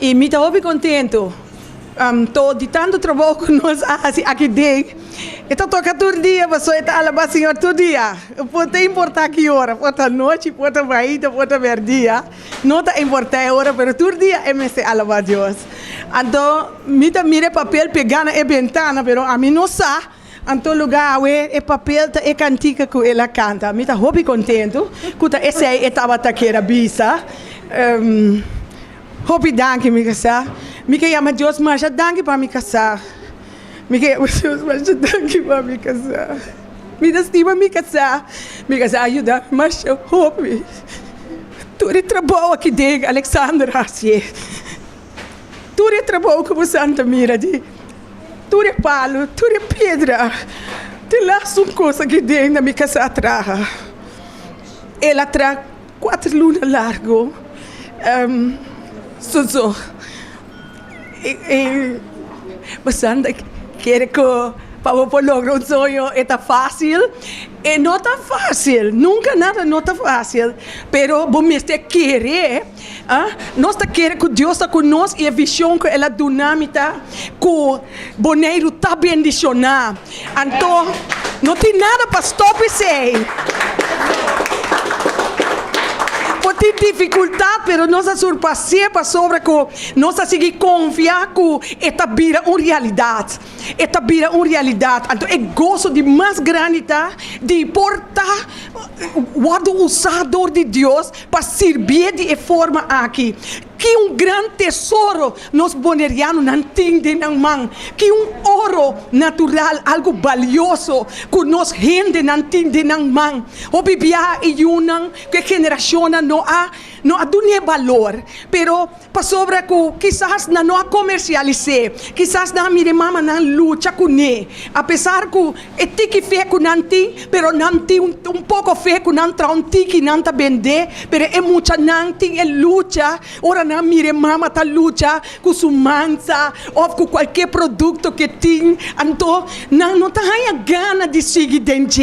I mi ta hopi kontentu to di tantu trabou ku nos a hasi aki den. E ta toka tur dia pasobra e ta alabá Señor tur dia. Por ta importá ki ora, por ta nochi, por ta mainta, por ta mèrdia, no ta importá e ora, pero tur dia e mester alabá Dios. Anto mi ta mira e papel pegá na e bentana, pero ami no sa Anto lugá awe e papel ta e kantika ku el a kanta. Mi ta hopi kontentu ku ta esei e tabata kier a bisa. Hopi danki mi kasá. Mi ke yama Dios masha danki pa mi kasá. Mi ke yama Dios masha danki pa mi kasá. Mi ta stima mi kasá. Mi kasá a yuda mi masha hopi. Tur e trabou aki den Alexander hasié. Tur e trabou ku bo santa mira di tur e palu, tur e piedra, te las un kos aki den na mi kasa a traha. El a traha kuater luna largu soso. I bo santa kere ku pa bo por logra un soño e ta fásil? E no ta fásil, nunka nada no ta fásil, pero bo mester kere. Nos ta kere ku Dios ta ku nos i e vishon ku el a duna mi ta ku Boneiru ta bendishoná. Anto no tin nada pa stòp esei. Por tin difikultat pero nos a surpas'é pasobra ku nos a sigui konfia ku e ta bira un realidat. E ta bira un realidat. Anto e goso di mas grandi ta di por ta wòrdu usá dor di Dios pa sirbié di e forma aki. Ki un gran tesoro nos bonerianonan tin den nan man! Ki un oro natural, algu balioso ku nos hendenan tin den nan man! Hopi biaha e yunan ku e generashonnan no a no a dun'é balor, pero Pasobra ku kisas nan no a komersialis'é, kisas nan a mira e mamanan lucha kuné. Apesar ku e tiki fe ku nan tin, pero nan tin un poko fe ku nan traha un tiki nan ta bendé, pero e muchanan tin e lucha ora nan mira e mama ta lucha ku su mansa òf ku kualke produkto ke tin, anto nan no ta haña gana di sigui den dje.